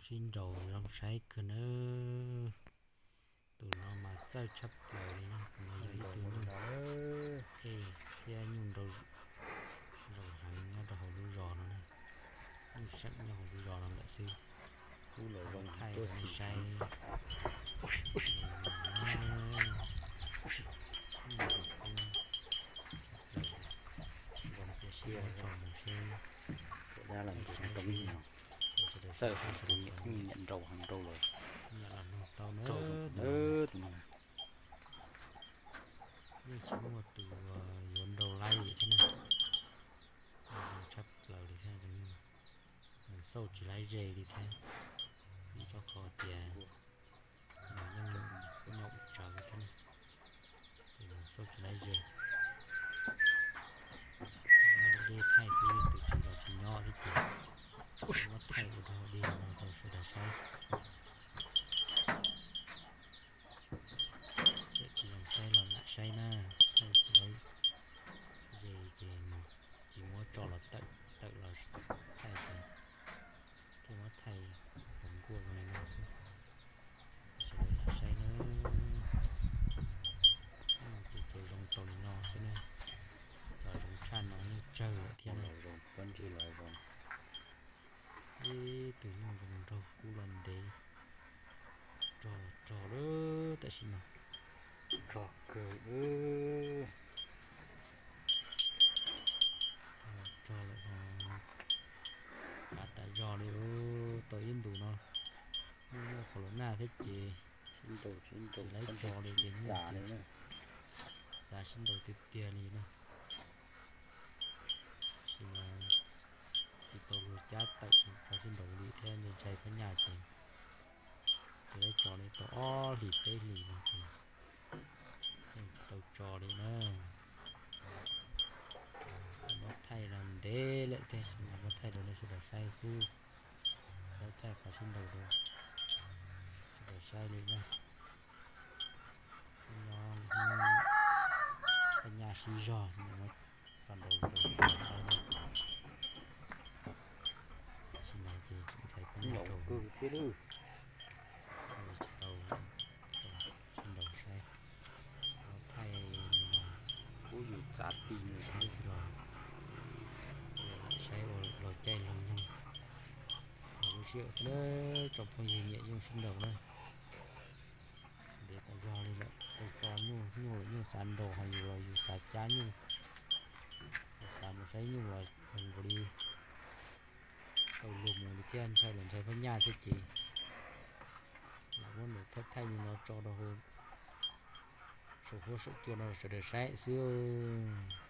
Sib nraus zoo saib kawg nawb. Tus no mas txawj tshaj plaws li na, tus no yog ib tug nyuj ej thiab nyuj nrau zoo heev nyob rau hauv lub zos no na. Nyuj seem nyob hauv lub zos no lawm xwb. Thaij rau nej saib. Zoo tias sib muab tso mus seb. Txawj tus nyuj nyiam nrau heev nrau lawm. Nyiam los nug tau na. Tus no yeej tsis muaj tus yuav nrau laib li thiab na. Zoo tshaj plaws li thiab, tus nyuj xauj tsis laib ze li thiab. Vim rau qhov tias nws yeej nyaum tsawv thiab na, ces nws xauj tsis laib ze. Dej thaij xwb, tus tsis los tsis nyob thiab ces muab thaij ua dog dig no rau sawv daws saib. Tsis zoo saib los lam saib na, thaij tsis laib ze ces tsis muab tso los tawm, tawm los thaij ces thiaj muab thaij hauv nkuaj zoo li no xwb. Sawv daws lam saib na. Ces tsuas zoo tau li no xwb na. Cov zoo tshaj no yeej tsawg lawm thiab na. Ib tug nyuj zoo nraug kub los ntev, rog los rog lawm tam sim no. Rog kawg. Rog lawm ho, kav tas zog li. Tau ib ntus no nyuj muaj qhov lus naj thiab ces tsis laib tso li ces nyuj xav sib nraus tiag tiag li na. Tab sis mas tsis tau luag cab tawm tso sib nraus li thiab, ntshai phab nyaj ces tsis laib tso li, tau ob hlis peb hlis no ces tsis tau tso li na. Muab thaij los ntev lawm thiab, muab thaij rau nej sawv daws saib xwb. Thaij qhov sib nraus rau sawv daws saib li na. Nyob phab nyaj sib zog, muab tso nraus rau sawv daws saib na. Tam sim no ces ntshai phab nyaj rau thiab, tsis tau sib nraus saib. Muab thaij no, kuj yus txav ti nws saib xwb los saib ua los caij los nyoog. Lub sij hawm xwb na, tsoom phooj ywg nyiam yeej sib nraus na. Ntev tas zog li lawm, tau tso nyuj, nyuj los nyuj xav nraus, ho yus los yus xav cab nyuj, xav mus saib nyuj los zoo nkaus li tau luag mus li thiab, ntshai los ntshai phab nyaj thiab ces lam muab ntawm thaij thaij li no tso rau hauv saum huab saum cua no sawv daws saib xwb.